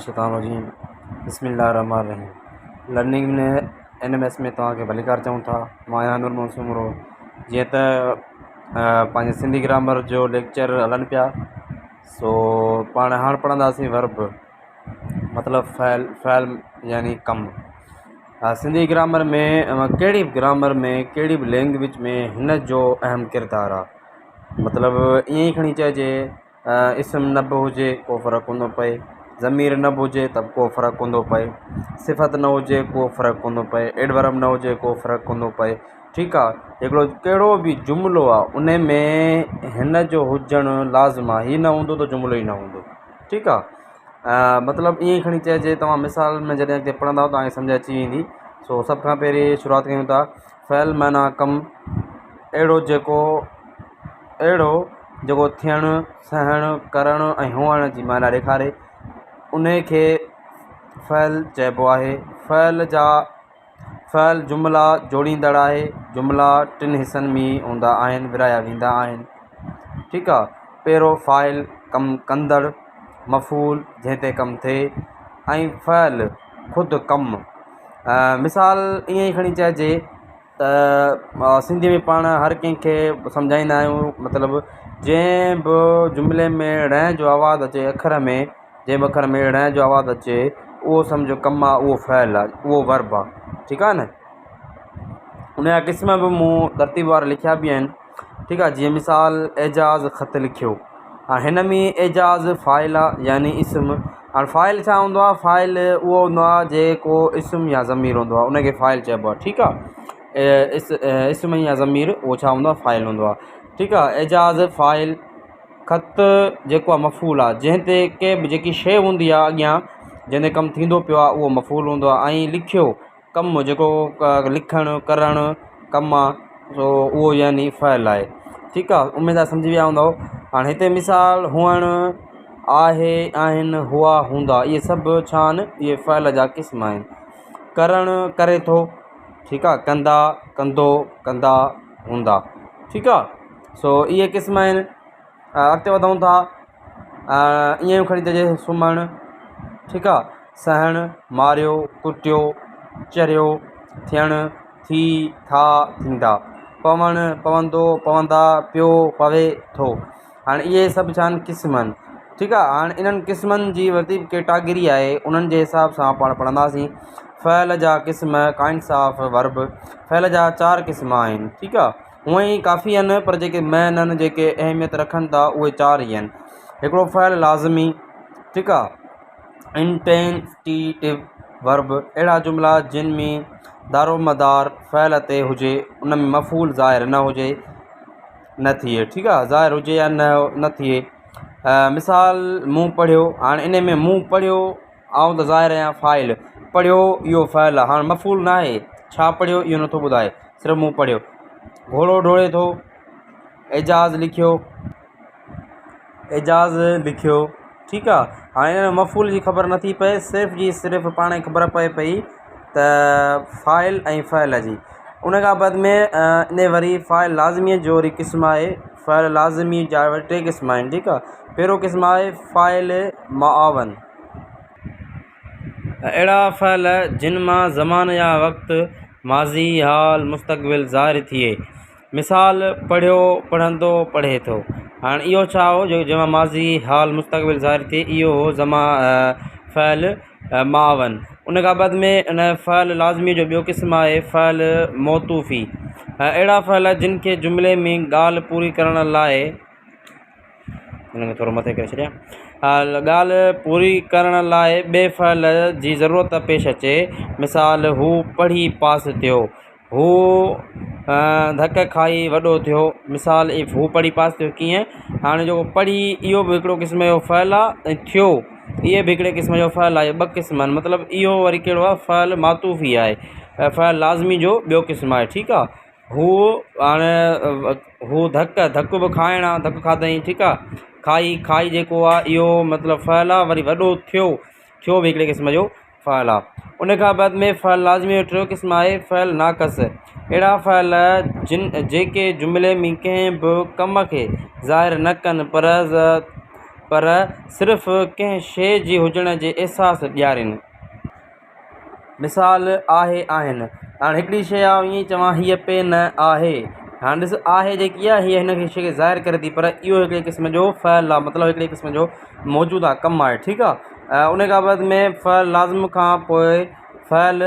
الشيطان الرجيم بسم الله الرحمن الرحيم لرننگ اين ايم ايس ۾ توهان کي ڀليڪار چئون ٿا مان آهيان نور محمد سومرو جيئن ته پنهنجي سنڌي گرامر جو ليڪچر هلن پيا سو پاڻ هاڻ پڙهنداسين ورب مطلب فعل فعل يعني ڪم سنڌي گرامر ۾ ڪهڙي به گرامر ۾ ڪهڙي به لينگويج ۾ هن جو اهم ڪردار آهي مطلب ائين ئي کڻي چئجي اسم نه به هجي ڪو فرق ڪونه ٿو پئي، ضمير نه به هجي ته به ڪو فرق ڪونه ٿو پئي، صفت نه هجي ڪو فرق ڪونه ٿو پئي، ايڊورب نه هجي ڪو فرق ڪونه ٿو پئي ٺيڪ آ هڪڙو ڪهڙو به جملو آ ان ۾ هن جو هجڻ لازم آ هي نه هوندو ته جملو ئي نه هوندو ٺيڪ آ مطلب ائين کڻي چئجي توهان مثال ۾ جڏهن اڳتي پڙهندؤ توهان کي سمجهه اچي ويندي سو سڀ کان پهرين شروعات ڪيون ٿا فعل معنيٰ ڪم اهڙو جيڪو اهڙو جيڪو ٿيڻ، سهڻ، ڪرڻ ۽ هئڻ جي معنيٰ ڏيکاري، انهي کي فعل چئبو آهي. فعل جا فعل جملا جوڙيندڙ آهي. جملا ٽن حصن ۾ هوندا آهن، ورهايا ويندا آهن. ٺيڪ آ، پهريون فاعل ڪم ڪندڙ، مفعول جنهن تي ڪم ٿئي ۽ فعل خود ڪم. مثال ائين ئي کڻي چئجي ته سنڌيء ۾ پاڻ هر ڪنهن کي سمجهائيندا آهيون مطلب جنهن به جملي ۾ ڙ جو آواز اچي اکر ۾ جنهن به اکر ۾ ڙ جو آواز اچي اهو سمجهو ڪم آهي اهو فعل آهي اهو ورب آهي ٺيڪ آهي نه ان جا قسم به مون ترتيب وار لکيا به آهن ٺيڪ آ جيئن مثال اعجاز خط لکيو هاڻي هن ۾ اعجاز فاعل آ يعني اسم هاڻي فاعل ڇا هوندو آ فاعل اهو هوندو آ جيڪو اسم يا ضمير هوندو آ ان کي فاعل چئبو آ ٺيڪ آ اسم يا ضمير اهو ڇا هوندو آ فاعل هوندو آ ٺيڪ آ اعجاز فاعل خط جيڪو آ مفعول آ جنهن تي ڪي به جيڪي شيء هوندي آ اڳيان جنهن تي ڪم ٿيندو پيو آ اهو مفعول هوندو آ ۽ لکيو ڪم جيڪو لکڻ ڪرڻ ڪم آ سو اهو يعني فعل آهي ٺيڪ آ اميد آ سمجهي ويا هوندؤ هاڻي هتي مثال هئڻ آهي آهن هئا هوندا اهي سڀ ڇا آهن اهي فعل جا قسم آهن ڪرڻ ڪري ٿو ٺيڪ آ ڪندا ڪندو ڪندا هوندا ٺيڪ آ سو اهي قسم آهن اڳتي وڌون ٿا ائين کڻي چئجي سمهڻ ٺيڪ آ سهڻ ماريو ڪٽيو چريو ٿيڻ ٿي ٿا ٿيندا پوڻ پوندو پوندا پيو پوي ٿو هاڻي اهي سڀ ڇا آهن قسم آهن ٺيڪ آ هاڻي انهن قسمن جي وري به ڪيٽاگري آهي انهن جي حساب سان پاڻ پڙهنداسين فعل جا قسم ڪائنڊس آف ورب فعل جا چار قسم آهن ٺيڪ آ هونئن ئي ڪافي آهن پر جيڪي مين آهن جيڪي اهميت رکن ٿا اهي چار ئي آهن هڪڙو فعل لازمي ٺيڪ آ انٽينسٽيٽو ورب اهڙا جملا جن ۾ دارومدار فعل تي هجي ان ۾ مفعول ظاهر نه هجي نه ٿئي ٺيڪ آ ظاهر هجي يا نه نه ٿئي مثال مون پڙهيو هاڻي ان ۾ مون پڙهيو آئون ته ظاهر آهيان فاعل، پڙهيو اهو فعل آهي، هاڻ مفعول نه آهي، ڇا پڙهيو اهو نٿو ٻڌائي، صرف مون پڙهيو. گهوڙو ڊوڙي ٿو، اعجاز لکيو، اعجاز لکيو، ٺيڪ آ هاڻي ان مفعول جي خبر نٿي پئي صرف جي صرف پاڻ کي خبر پئي پئي ته فاعل ۽ فعل جي ان کان بعد ۾ ان وري فاعل لازمي جو وري قسم آهي فعل لازمي جا وري ٽي قسم آهن ٺيڪ آ پهريون قسم آهي فاعل معاون. اهڙا فعل جن مان زمان يا وقت، ماضي، حال، مستقبل، ظاهر ٿئي. مثال، پڙهيو، پڙهندو، پڙهي ٿو. هاڻ اهو ڇا هو جو جنهن مان ماضي، حال، مستقبل ظاهر ٿئي اهو هو زمان فعل معاون. ان کان بعد ۾ ان فعل لازمي جو ٻيو قسم آهي فعل موتوفي. اهڙا فعل جن کي جملي ۾ ڳالهه پوري ڪرڻ لاء هن کي ٿورو مٿي ڪري ڇڏيان. ڳالهه پوري ڪرڻ لاء ٻئي فعل جي ضرورت پيش اچي. مثال، هو پڙهي پاس ٿيو. هو ڌڪ کائي وڏو ٿيو. مثال، هو پڙهي پاس ٿيو ڪيئن؟ هاڻي جيڪو پڙهي اهو به هڪڙو قسم جو فعل آ ۽ ٿيو اهي به هڪڙي قسم جو فعل آهي. ٻه قسم آهن. مطلب اهو وري ڪهڙو آهي فعل معطوفي آهي. فعل لازمي جو ٻيو قسم آهي. ٺيڪ آ. هو هاڻي هو ڌڪ ڌڪ به کائڻ آ ڌڪ کاڌائين ٺيڪ آ کائي کائي جيڪو آ اهو مطلب فعل آ وري وڏو ٿيو ٿيو به هڪڙي قسم جو فعل آ ان کان بعد ۾ فعل لازمي جو ٽيون قسم آهي فعل ناقص اهڙا فعل جن جيڪي جملي ۾ ڪنهن به ڪم کي ظاهر نه ڪن پر پر صرف ڪنهن شيء جي هجڻ جي احساس ڏيارين. مثال، آهي، آهن. هاڻ هڪڙي شيء آ ائين ئي چوان هيء پين آهي. هاڻ ڏس آهي جيڪي آ هيء هن شيء کي ظاهر ڪري ٿي پر اهو هڪڙي قسم جو فعل آ مطلب هڪڙي قسم جو موجود آ ڪم آهي ٺيڪ آ. ان کان بعد ۾ فعل لازم کان پوء فعل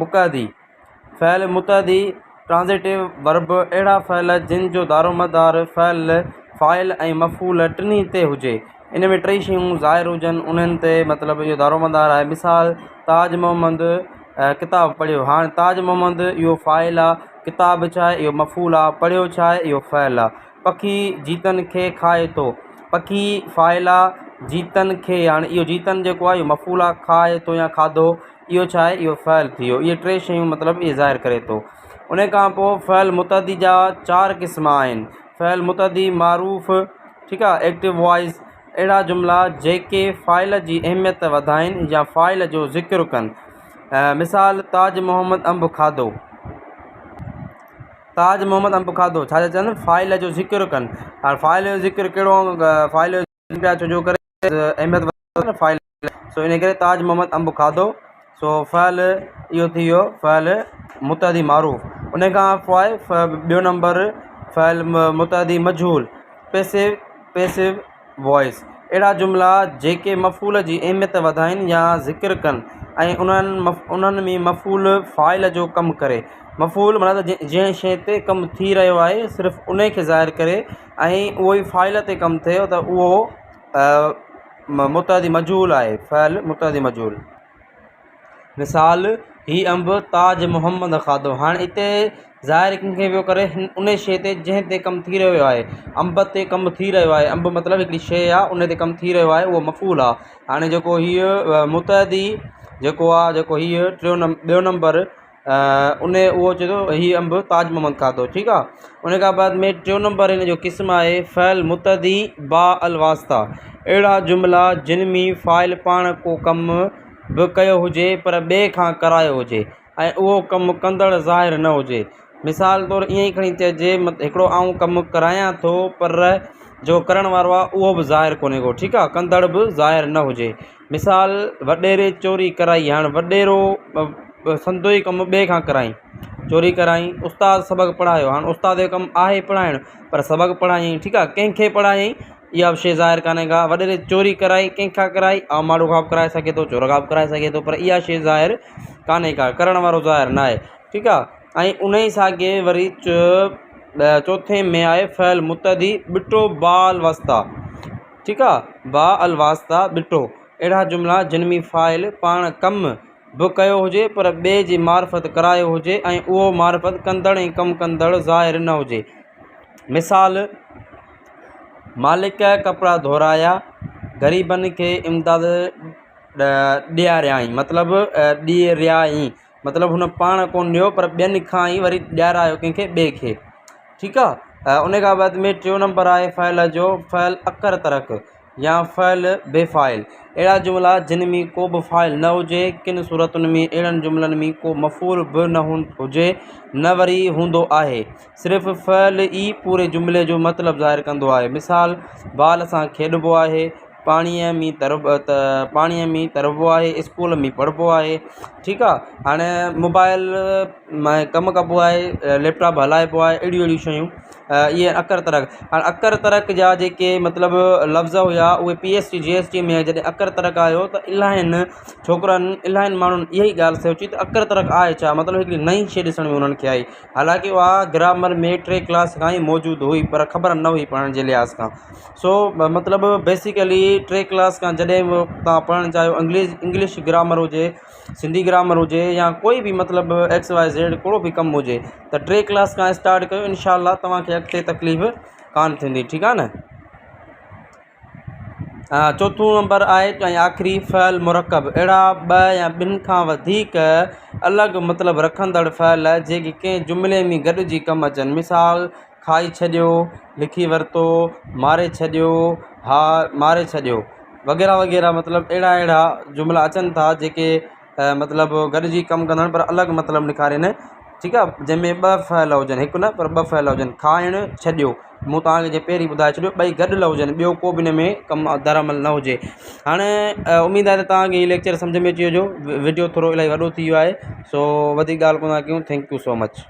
متعدي فعل متعدي، Transitive Verb، اهڙا فعل جن جو دارومدار فعل، فاعل ۽ مفعول ٽنهي تي هجي. ان ۾ ٽئي شيون ظاهر هجن انهن تي مطلب اهو دارومدار آهي. مثال، تاج محمد ڪتاب پڙهيو. هاڻ تاج محمد اهو فاعل آ، ڪتاب ڇا آهي اهو مفعول آ، پڙهيو ڇا آهي اهو فعل آ. پکي جيتن کي کائي ٿو. پکي فاعل آ، جيتن کي هاڻ اهو جيتن جيڪو آهي اهو مفعول آ، کائي ٿو يا کاڌو اهو ڇا آهي؟ اهو فعل ٿي ويو. اهي ٽي شيون مطلب اهي ظاهر ڪري ٿو. ان کان پوء فعل متعدي جا چار قسم آهن. فعل متعدي معروف، ٺيڪ آهي، ايڪٽو وائس، اهڙا جملا جيڪي فاعل جي اهميت وڌائين يا فاعل جو ذڪر ڪن. مثال، تاج محمد انب کاڌو. تاج محمد انب کاڌو ڇا ٿا چون؟ فاعل جو ذڪر ڪن. هاڻ فاعل جو ذڪر ڪهڙو فاعل جو پيا ڇو جو ڪري اهميت وڌي نه فاعل سو ان ڪري تاج محمد انب کاڌو سو فعل اهو ٿي ويو فعل متعدي معروف ان کان پوء ٻيو نمبر فعل متعدي مجهول پيسو پيسو وائس اهڙا جملا جيڪي مفعول جي اهميت وڌائين يا ذڪر ڪن ۽ انهن انهن ۾ مفعول فاعل جو ڪم ڪري مفعول معنيٰ ته جنهن شيء تي ڪم ٿي رهيو آهي صرف ان کي ظاهر ڪري ۽ اهو ئي فاعل تي ڪم ٿئي ته اهو متعدي مجهول آهي فعل متعدي مجهول. مثال، هي انب تاج محمد کاڌو. هاڻ اتي ظاهر ڪنهن کي پيو ڪري ان شيء تي جنهن تي ڪم ٿي رهيو آهي. انب تي ڪم ٿي رهيو آهي. انب مطلب هڪڙي شيء آهي ان تي ڪم ٿي رهيو آهي اهو مفعول آهي. هاڻي جيڪو هيء متعدي جيڪو آهي جيڪو هيء ٽيون ٻيو نمبر ان اهو چئي ٿو هي انب تاج محمد کاڌو ٺيڪ آ ان کان بعد ۾ ٽيون نمبر هن جو قسم آهي فعل متعدي با الواسطه اهڙا جملا جن ۾ فاعل پاڻ ڪو ڪم به ڪيو هجي پر ٻئي کان ڪرايو هجي ۽ اهو ڪم ڪندڙ ظاهر نه هجي مثال طور ائين ئي کڻي چئجي هڪڙو آئون ڪم ڪرايان ٿو پر جو ڪرڻ وارو آ اهو به ظاهر ڪونهي ڪو ٺيڪ آ ڪندڙ به ظاهر نه هجي مثال، وڏيري چوري ڪرائي، هاڻ وڏيرو سندو ئي ڪم ٻئي کان ڪرائين، چوري ڪرائين، استاد سبق پڙهايو، هاڻ استاد جو ڪم آهي پڙهائڻ پر سبق پڙهايائين ٺيڪ آهي ڪنهن کي پڙهايائين اها به شيء ظاهر ڪانهي ڪا، وڏيري چوري ڪرائي ڪنهن کان ڪرائي عام ماڻهو کان به ڪرائي سگهي ٿو چور کان به ڪرائي سگهي ٿو پر اها شيء ظاهر ڪانهي ڪا، ڪرڻ وارو ظاهر ناهي ٺيڪ آهي ۽ ان ئي ساڳي وري چوٿين ۾ آهي فعل متعدي ٻٽو باالواسطه. ٺيڪ آ، با الواسطه ٻٽو، اهڙا جملا جن ۾ فاعل پاڻ ڪم به ڪيو هجي پر ٻئي جي معرفت ڪرايو هجي ۽ اهو معرفت ڪندڙ ۽ ڪم ڪندڙ ظاهر نه هجي. مثال، مالڪ ڪپڙا ڌورايا، غريبن کي امداد ڏياريائين مطلب ڏيريائين. مطلب هن پاڻ ڪونه ڏيو پر ٻين کان ئي وري ڏيارايو ڪنهن کي ٻئي کي ٺيڪ آ ان کان بعد ۾ ٽيون نمبر آهي فعل جو فعل اڪر ترڪ يا فعل بي فاعل اهڙا جملا جن ۾ ڪو به فاعل نه هجي ڪن صورتن ۾ اهڙن جملن ۾ ڪو مفعول به نه هجي نه وري هوندو آهي صرف فعل ئي پوري جملي جو مطلب ظاهر ڪندو آهي مثال بال سان کيڏبو آهي پاڻيء ۾ ترب ته پاڻيء ۾ تربو آهي اسڪول ۾ پڙهبو آهي ٺيڪ آهي هاڻي موبائل ۾ ڪم ڪبو آهي ليپ ٽاپ هلائبو آهي اهڙيون اهڙيون شيون اهي اڪر ترڪ هاڻي اڪر ترڪ جا جيڪي مطلب لفظ هيا اهي P S T G S T ۾ جڏهن اڪر ترڪ آيو ته الاهين ڇوڪرن الاهين ماڻهن اها ئي ڳالهه سوچي ته اڪر ترڪ آهي ڇا مطلب هڪڙي نئين شيء ڏسڻ ۾ انهن کي آئي حالانڪه اها گرامر ۾ ٽي ڪلاس کان ئي موجود هئي پر خبر نه هئي پڙهڻ جي لحاظ کان سو مطلب بيسيڪلي ٽي ڪلاس کان جڏهن به توهان پڙهڻ چاهيو انگلش انگلش گرامر هجي سنڌي گرامر هجي يا ڪوئي به مطلب ايڪس واء زيڊ ڪهڙو به ڪم هجي ته ٽي ڪلاس کان اسٽارٽ ڪيو انشاء الله توهان کي اڳتي تڪليف ڪانه ٿيندي ٺيڪ آهي نه چوٿون نمبر آهي ۽ آخري فعل مرڪب اهڙا ٻه يا ٻن کان وڌيڪ الڳ مطلب رکندڙ فعل جيڪي ڪنهن جملي ۾ گڏجي ڪم اچن مثال کائي ڇڏيو، لکي ورتو، ماري ڇڏيو، ها ماري ڇڏيو وغيره وغيره مطلب اهڙا اهڙا جملا اچن ٿا جيڪي مطلب گڏجي ڪم ڪندا آهن پر الڳ مطلب نکارين ٺيڪ آ جنهن ۾ ٻه فعل هجن هڪ نه پر ٻه فعل هجن کائڻ ڇڏيو مون توهان کي جيئن پهرين ٻڌائي ڇڏيو ٻئي گڏ هجن ٻيو ڪو به ان ۾ ڪم در عمل نه هجي. هاڻي اميد آهي ته توهان کي هي ليڪچر سمجهه ۾ اچي ويو هوندو. وڊيو ٿورو الاهي وڏو ٿي ويو آهي سو وڌيڪ ڳالهه ڪونه ٿا ڪيون thank you so much.